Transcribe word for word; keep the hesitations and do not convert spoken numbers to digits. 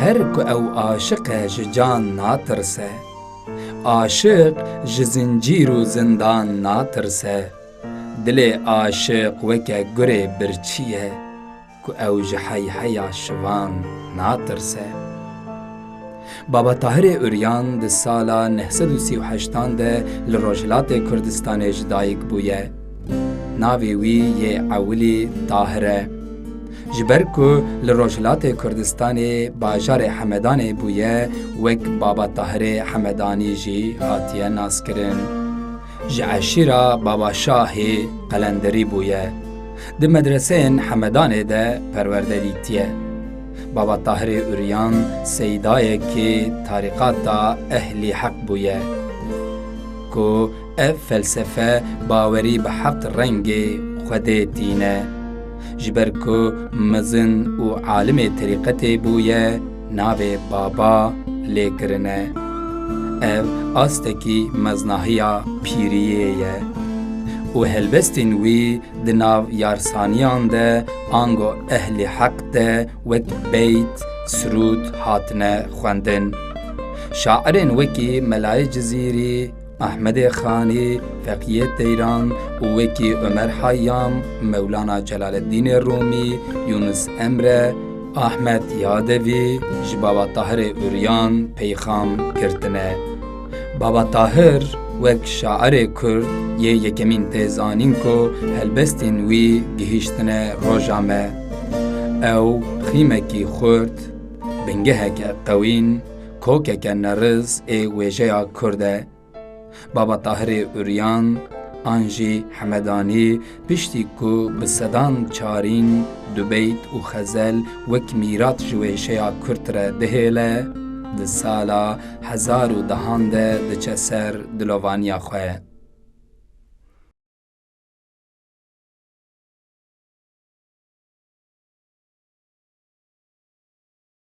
Her ku ew aşiq e, ji can natirse. Aşiq ji zincîr û zindan natirse. Dilê aşiq weke gurê birçî ye, ku ew ji heyheya şivan natirse. Baba Tahirê Uryan di sala neh sed û sî û heştan de li Rojhilatê Kurdistanê ji dayik bûye. Navê wî yê ewilî Tahir e. Ji ber ku li Rojhilatê Kurdistanê bajarê Hemedanê bûye, wek Baba Tahirê Hemedanî jî hatiye naskirin. Ji eşîra Baba Şahê Qelenderî bûye. Di medreseyên Hemedanê de perwerde dîtiye. Baba Tahirê Uryan seydayekî tarîqata Ehlî Heq bûye, ku ev felsefe bawerî bi heft rengê Xwedê tîne. Ji ber ku mezin û alimê terîqetê bûye, navê Baba lê kirine. Ev astekî meznahiya pîriyê ye û helbestên wî di nav yarsaniyan de ango ehlî heq de wek beyt, sirûd hatine xwendin. Şairên wekî Melayê Cizîrî, Ahmedê Xanî, Feqiyê Teyran û wekî Omer Hayyam, Mewlana Celaleddînê Rûmî, Yûnus Emre, Ahmed Yadevî ji Baba Tahirê Uryan peyxam girtine. Baba Tahir wek şairê Kurd yê yekemîn tê zanîn ku helbestên wî gihîştine roja me. Ew xîmekî xurt, bingeheke qewîn, kokeke neriz ê wêjeya Kurd e. Baba Tahirê Uryan an jî Hemedanî piştî ku bi sedan çarîn dubeyt û xezel wek mîrat ji wêşeya Kurd re dihêle, di sala hezar û dehan de diçe ser dilovaniya xwe.